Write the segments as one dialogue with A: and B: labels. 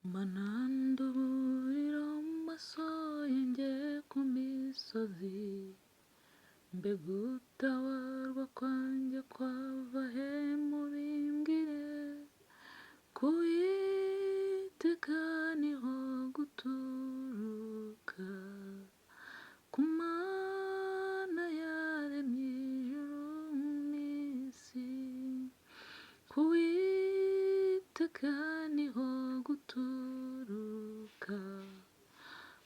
A: Mana nduburira amaso yanjye ku misozi, mbega gutabarwa kwanjye kwava he mubimbwire? Ku Uwiteka niho guturuka, ku Mana yaremye ijuru n'isi. Ku Uwiteka niho guturuka,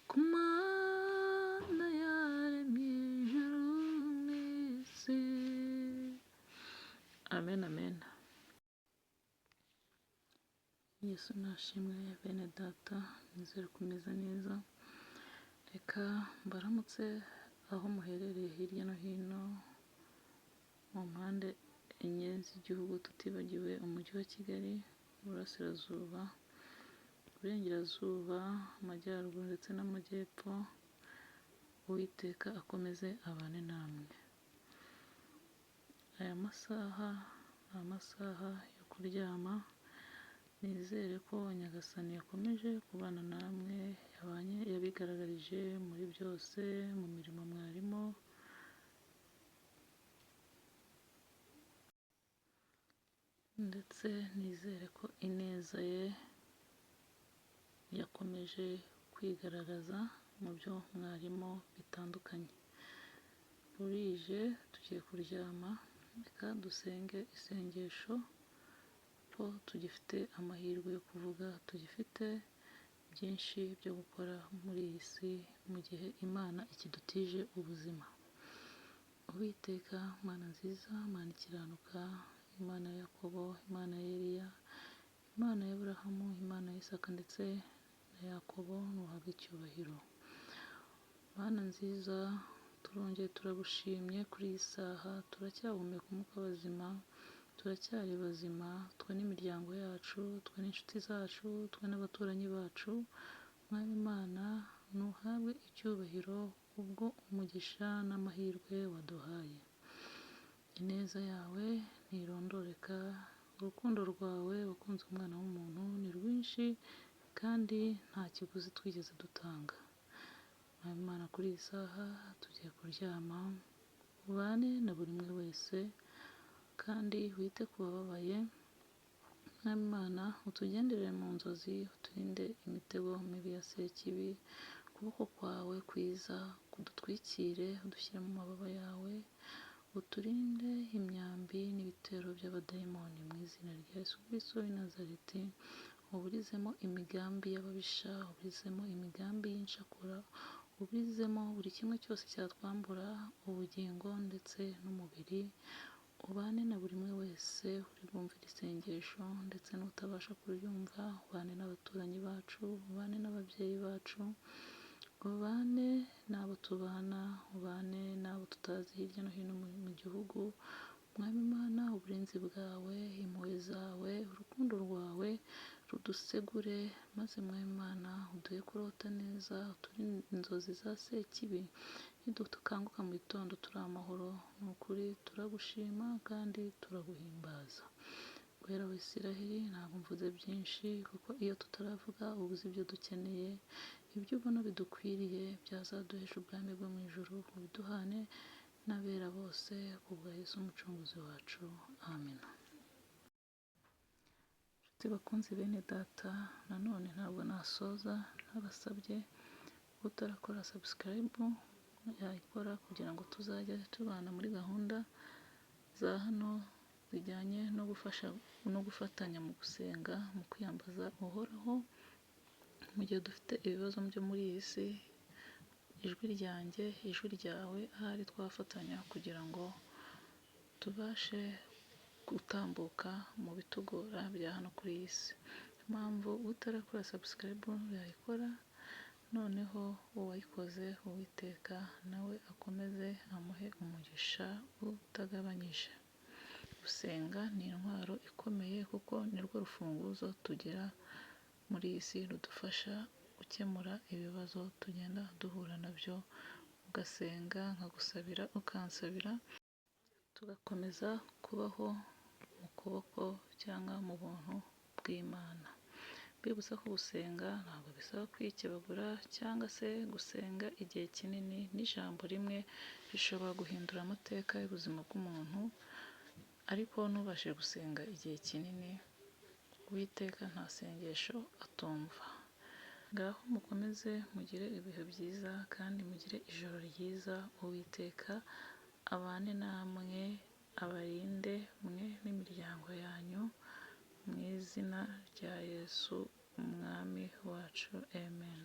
A: ku Mana yaremye ijuru n'isi. Amen, amen. Yesu nashimwe. Bene Data, nizere kumeze neza. Reka mbaramutse aho muherereye hirya no hino mu mpande enye z'igihugu, tutibagiwe umujyi wa Kigali, Uburasirazuba, Uburengerazuba, Amajyaruguru ndetse n'Amajyepfo. Uwiteka akomeze abane namwe. Aya masaha ni amasaha yo kuryama. Nizere ko Nyagasani yakomeje kubana namwe, yabanye, yabigaragarije muri byose mu mirimo mwarimo, ndetse nizere ko ineza ye yakomeje kwigaragaza mu byo mwarimo bitandukanye. Burije, tugiye kuryama. Reka dusenge isengesho ko tugifite amahirwe yo kuvuga, tugifite byinshi byo gukora muri iyi si mu gihe Imana ikidutije ubuzima. Uwiteka Mana nziza, Mana ikiranuka, Imana ya Yakobo, Imana ya Eliya, Imana ya Aburahamu, Imana ya Isaka ndetse na Yakobo, ntuhabwe icyubahiro. Mana nziza, turongeye turagushimye kuri iyi saha. Turacyahumeka umwuka w'abazima, turacyari bazima, twe n'imiryango yacu, twe n'inshuti zacu, twe n'abaturanyi bacu. Mwami Imana, ntuhabwe icyubahiro kubwo umugisha n'amahirwe waduhaye. Ineza yawe ntirondoreka, urukundo rwawe wakunze umwana w'umuntu ni rwinshi kandi nta kiguzi twigeze dutanga. Mwami Imana, kuri iyi saha tugiye kuryama, ubane na buri umwe wese kandi wite ku bababaye. Mwami Imana, utugenderere mu nzozi, uturinde imitego mibi ya Sekibi. Ukuboko kwawe kwiza kudutwikire, udushyire mu mababa yawe, uturinde imyambi n'ibitero by'abadayimoni mu izina rya Yesu Kristo w'i Nazareti. Uburizemo imigambi y'ababisha, uburizemo imigambi y'inshakura, uburizemo buri kimwe cyose cyatwambura ubugingo ndetse n'umubiri. Ubane na buri umwe wese uri bwumve isengesho ndetse n'utabasha kuryumva. Ubane n'abaturanyi bacu, ubane n'ababyeyi bacu, ubane n'abo tubana, ubane n'abo tutazi hirya no hino mu gihugu. Mwami Imana, uburinzi bwawe, impuhwe zawe, urukundo rwawe rudusegure, maze Mwami Imana uduhe kurota neza, uturinde inzozi za Sekibi. Nidukanguka mu gitondo turi amahoro. Ni ukuri turagushima kandi turaguhimbaza. Guhera wa Isiraheli, ntabwo mvuze byinshi kuko iyo tutaravuga uba uzi ibyo dukeneye, ibyo ubona bidukwiriye byazaduhesha ubwami bwo mu ijuru, ubiduhane n'abera bose kubwa Yesu umucunguzi wacu. Amen. Inshuti bakunzi, bene Data, nanone ntabwo nasoza ntabasabye. Utarakora subscribe yayikora kugira ngo tuzajye tubana muri gahunda za hano zijyanye no gufasha no gufatanya mu gusenga, mu kwiyambaza Uhoraho mu gihe dufite ibibazo byo muri iyi si. Ijwi ryanjye, ijwi ryawe, ahari twafatanya kugira ngo tubashe gutambuka mu bitugora bya hano kuri iyi si. Impamvu utarakora subscribe yayikora, noneho uwayikoze Uwiteka nawe akomeze amuhe umugisha utagabanyije. Gusenga ni intwaro ikomeye kuko nirwo rufunguzo tugira muri iyi si rudufasha gukemura ibibazo tugenda duhura nabyo. Ugasenga nkagusabira, ukansabira, tugakomeza kubaho mu kuboko cyangwa mu buntu bw'Imana. Mbibutsa ko gusenga ntabwo bisaba kwikebagura cyangwa se gusenga igihe kinini, n'ijambo rimwe rishobora guhindura amateka y'ubuzima bw'umuntu, ariko ntubashe gusenga igihe kinini, Uwiteka nta sengesho atumva. Ngaho mukomeze mugire ibihe byiza kandi mugire ijoro ryiza, Uwiteka abane namwe, abarinde mwe n'imiryango yanyu, mu izina rya Yesu umwami wacu, amen.